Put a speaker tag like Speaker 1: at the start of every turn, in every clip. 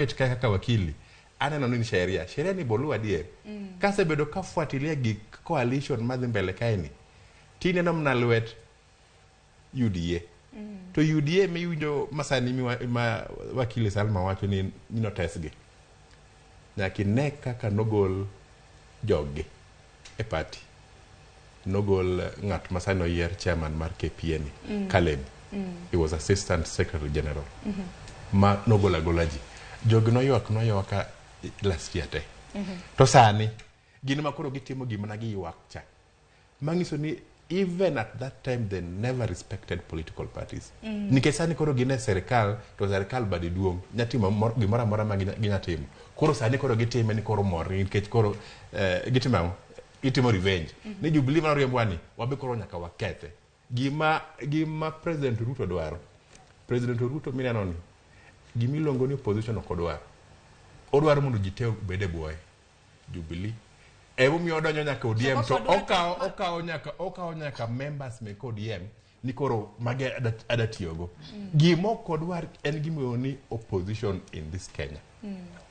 Speaker 1: Bet ka kaka wakili aneno ni sheria sheria ni bolu adier. Kasebedo kafuatilia gik coalition madhi mbele kaeni, tineno mana lwet UDA. To UDA miwinjo masani ma wakili Salma wacho ni notesgi, nyaka ine kaka nogol joggi e party. Nogol ng'at ma sani oyier chairman mar KPA ni, Caleb. He was assistant secretary general. Ma nogol agola ji. Jogi noywak noywaka last year te. To sani gin ma koro gitimo gima na giywak cha. Manyiso ni even at that time they never respected political parties. Nikech sani koro gin e sirikal, to sirikal bade duong', nya timo gimoro amora ma ginya timo. Koro sani koro gitime ni koro mor nikech koro gitimo ang'o? Gitimo revenge. Ni Jubilee mane oriembwa ni, wabe koro nyaka wakethe. Gima President Ruto dwaro. President Ruto mineno ni, gima iluongo ni opposition ok odwar. Odwaro mondo ji te obed e bwoye. Jubilee. Emomiyo odonjo nyaka ODM to okawo nyaka members mek ODM ni koro mage ada tiyogo. Gima ok odwar en gimiluongo ni opposition in this Kenya.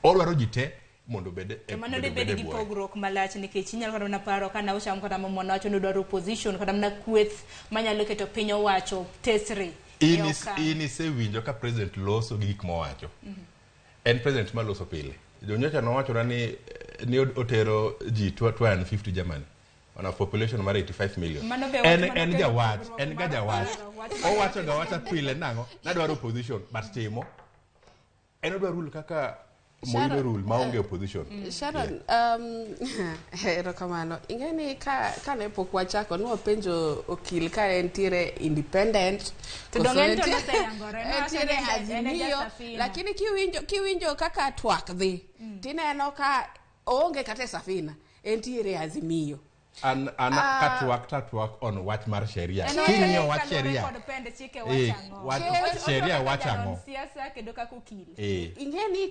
Speaker 1: Odwaro ji te mondo obed e
Speaker 2: To mano
Speaker 1: obed
Speaker 2: dibed
Speaker 1: e
Speaker 2: gi
Speaker 1: bwoye.
Speaker 2: pogruok malach, nikech inyalo kata mana paro ka naucham kata mamona wacho ni odwaro opposition kata mana kweth manyalo keto piny owacho tesre e okang'.
Speaker 1: In isewinjo ka president loso gi gik mowacho. En president maloso pile. Jonyocha nowachona ni otero ji 250 Germany on a population mar 85 million.
Speaker 2: Mano be wach
Speaker 1: En
Speaker 2: mano
Speaker 1: en
Speaker 2: kelo
Speaker 1: jawach,
Speaker 2: pogruok
Speaker 1: en ga
Speaker 2: mar
Speaker 1: jawach.
Speaker 2: paro, wach mar
Speaker 1: Owacho ga wacha pile nang'o? Nadwaro opposition, but timo. En odwa rule kaka Moi rule maonge opposition.
Speaker 3: Sharon, erokamano. Ing'e ni ka ne pok wachako, ne wapenjo okil ka entiere independent
Speaker 2: To
Speaker 3: koso
Speaker 2: dong' en to noseyangore, nowacho
Speaker 3: entiere
Speaker 2: ni en e
Speaker 3: Azimio,
Speaker 2: ja-Safina.
Speaker 3: Lakini kiwinjo kaka twak dhi, tineno ka oonge kata e Safina, entiere Azimio.
Speaker 1: An
Speaker 3: Ah.
Speaker 1: katwak tatwak on wach mar sheria.
Speaker 2: En wacho
Speaker 1: King'iyo
Speaker 2: ni
Speaker 1: wach
Speaker 2: kaluwore
Speaker 1: sheria.
Speaker 2: kod pend chike
Speaker 1: Eh,
Speaker 2: wacho ang'o?
Speaker 1: sheria
Speaker 2: Ocho
Speaker 1: wacho
Speaker 2: kaka
Speaker 1: ang'o?
Speaker 2: janon siasa kendo kaka okil.
Speaker 1: Eh.
Speaker 3: Ing'e ni.